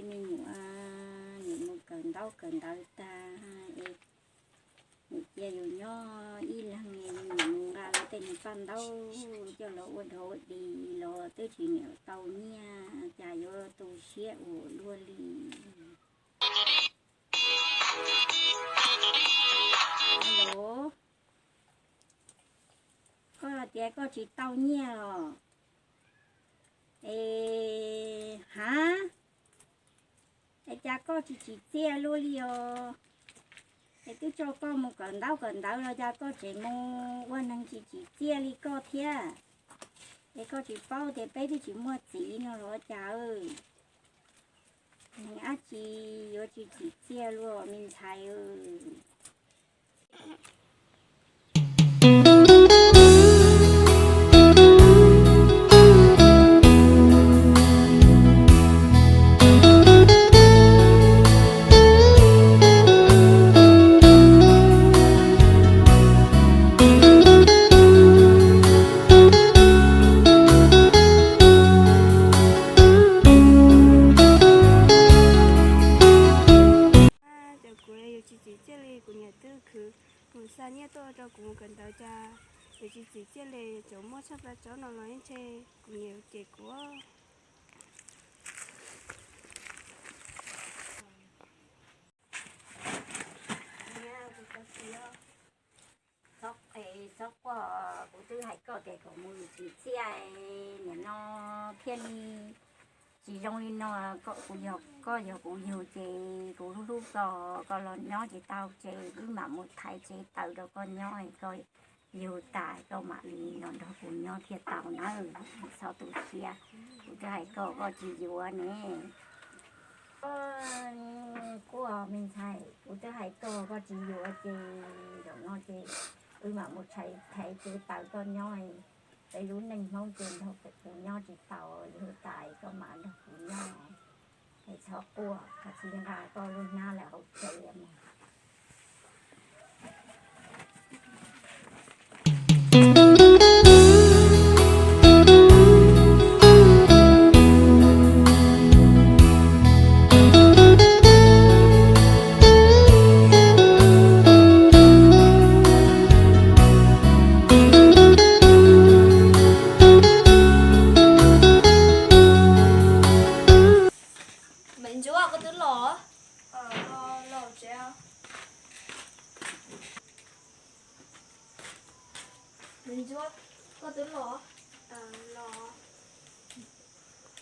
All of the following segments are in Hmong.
Me nyuam, niam mus kawm ntaub kawm ntawv tag es niam cia yus nyob ib leeg, niam mus nqa lawv tej niag paj ntaub coj los ua dog ua dig los twb tsis niam tau nyiaj, cas yuav tu siab ua luaj li. Alo, koj tias koj tsis tau nyiaj los? Es hav, es cas koj tsis tsim txiaj luaj li os? Es twb tso koj mus kawm ntaub kawm ntawv los cas koj tseem mus ua neeg tsis tsim txiaj li koj thiab? Es koj tsis paub tias peb twb tsis muaj txiv no los cas? Neeg dab tsi yuav tsis tsim txiaj luaj me ntxhais. Ces kuv yus tsis tsim txiaj li, kuv niam twb khwv mus xa nyiaj tuaj rau kuv mus kawm ntawv, cas yus tsis tsim txiaj li, cov muaj tshaj plaws tsob no los yeej ntshe kuv niam cem kuv. Txhob quaj, kuv twb hais koj tias kom mus tsim txiaj, nim no thiaj li tsis zoo li no. Koj yog kuv yug ces kuv hlub hlub koj, koj los nyob tsis tau ces wb mam mus thaiv tsev taws rau koj nyob, koj yug tas koj mam li los nrog kuv nyob thiaj tau nawb. Txhob tu siab, kuv twb hais koj koj tsis yuav ne. Kuv me ntxhais, kuv twb hais koj koj tsis yuav ces zaum no ces wb mam mus thaiv tsev taws koj nyob. Peb lub neej Hmoob ces nrog kuv nyob tsis tau, yug tas koj mam nrog kuv nyob. Es txhob quaj, koj tsis nqa koj lub hnab lawm hauv tsev mus. Me Ntsuab, koj twb los? Me Ntsuab, koj twb los?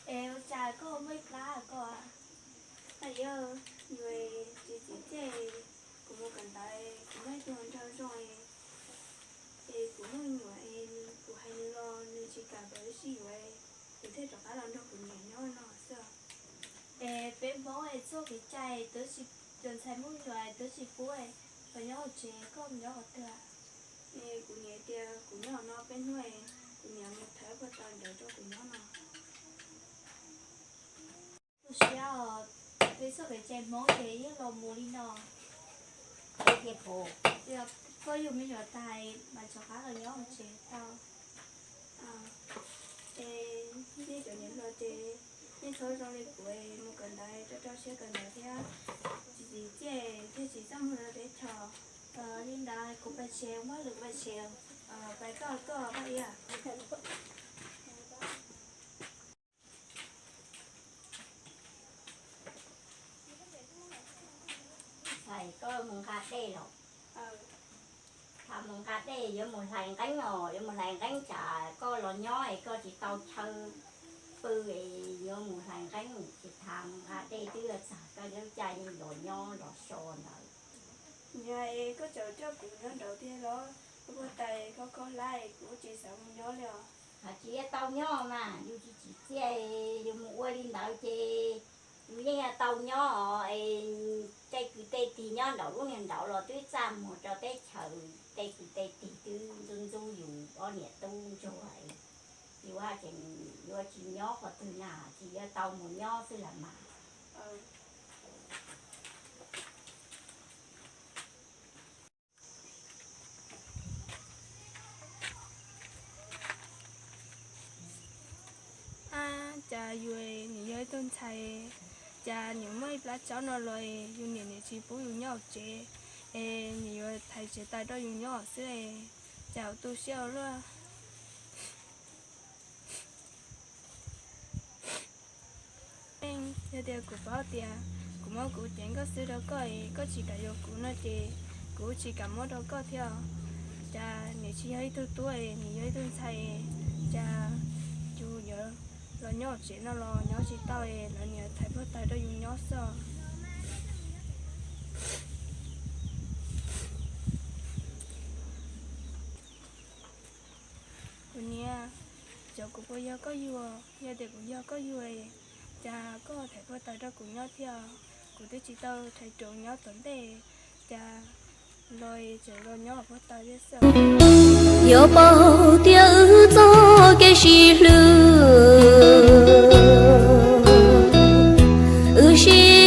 Es ua cas koj muaj ib plab koj? Yog, yus tsis tsim txiaj, kuv mus kawm ntawv kuv muaj ib tug nraug zoo, es kuv muaj me nyuam es kuv hais nws los nws tsis kam, kuv thiaj sib yuav, kuv thiaj rov qab los nrog kuv niam nyob no xwb. Es peb Hmoob es txoj kev cai twb tsis, cov ntxhais muaj me nyuam twb tsis pub los nyob hauv tsev, koj mus nyob qhov twg? Es kuv niam tias kuv nyob no peb hnub, kuv niam mus thawb puag ta ntawd rau kuv nyob no. Tu siab os, peb txoj kev cai Hmoob ces yeej los mus li no. Koj yug me nyuam tas mas rov qab los nyob hauv tsev tau. Es nej cov niam hluas ces nej txhob zoo li kuv, mus kawm ntawv rau rau siab kawm ntawv thiab, tsis tsim txiaj thiaj tsis txaj muag rau teb chaws. Li ntawd kuv pais tsev, muaj lwm pais tsev, pais koj tuaj pab iab. Ntxhais, koj mus nqa dej los? Thaum mus nqa dej yuav mus hlais nqeeb os, yuav mus hlais nqeeb, tsam koj los nyob es koj tsis tau chaw pw es yuav mus hlais nqeeb, ces thaum mus nqa dej twb yuav txog koj lub caij los nyob los so ntawd. Yog es koj tseem coj kuv nyob nraud tiag los? Kuv puag ta khov kho hlab, kuv tsis xav mus nyob li os. Hais tsis yuav tau nyob mas, yus tsis tsim txiaj, yus mus ua li ntawd ces yus yeej yuav tau nyob os. Es tej kwv tej tij nyob nraum lub niag nraud los twb txaj muag rau teb chaws, tej kwv tej tij twb ntxub ntxub yus ob niam tub ntsuag. Yus tseem yuav tsis nyob qhov twg na, tsis yuav tau mus nyob xwb las mas. Ab, cas yus nim yog ib tug ntxhais Cas niam muaj ib plab tsaub no los es yus niam niam tsis pub yus nyob hauv tsev, es niam yuav thaiv tsev tais rau yus nyob xwb es, cas tu siab ua luaj. Yog tias kuv paub tias kuv muab kuv cev nkauj xwb rau koj es koj tsis kam yuav kuv no ces kuv tsis kam muab rau koj thiab. Cas niam tsis yog ib tug tub es niam yog ib tug ntxhais, cas yus yuav los nyob hauv tsev no los nyob tsis tau es lawv niam thaiv puag ta rau yus nyob xwb. Kuv niam, xyov kuv puas yog koj yug, yog tias kuv yog koj yug, cas koj thaiv puag ta rau kuv nyob thiab? Kuv twb tsis tau rhais ruam nyob tom ntej, cas los tseem los nyob puag ta thiab xwb. Yuav paub tias wb txoj kev sib hlub, wb sib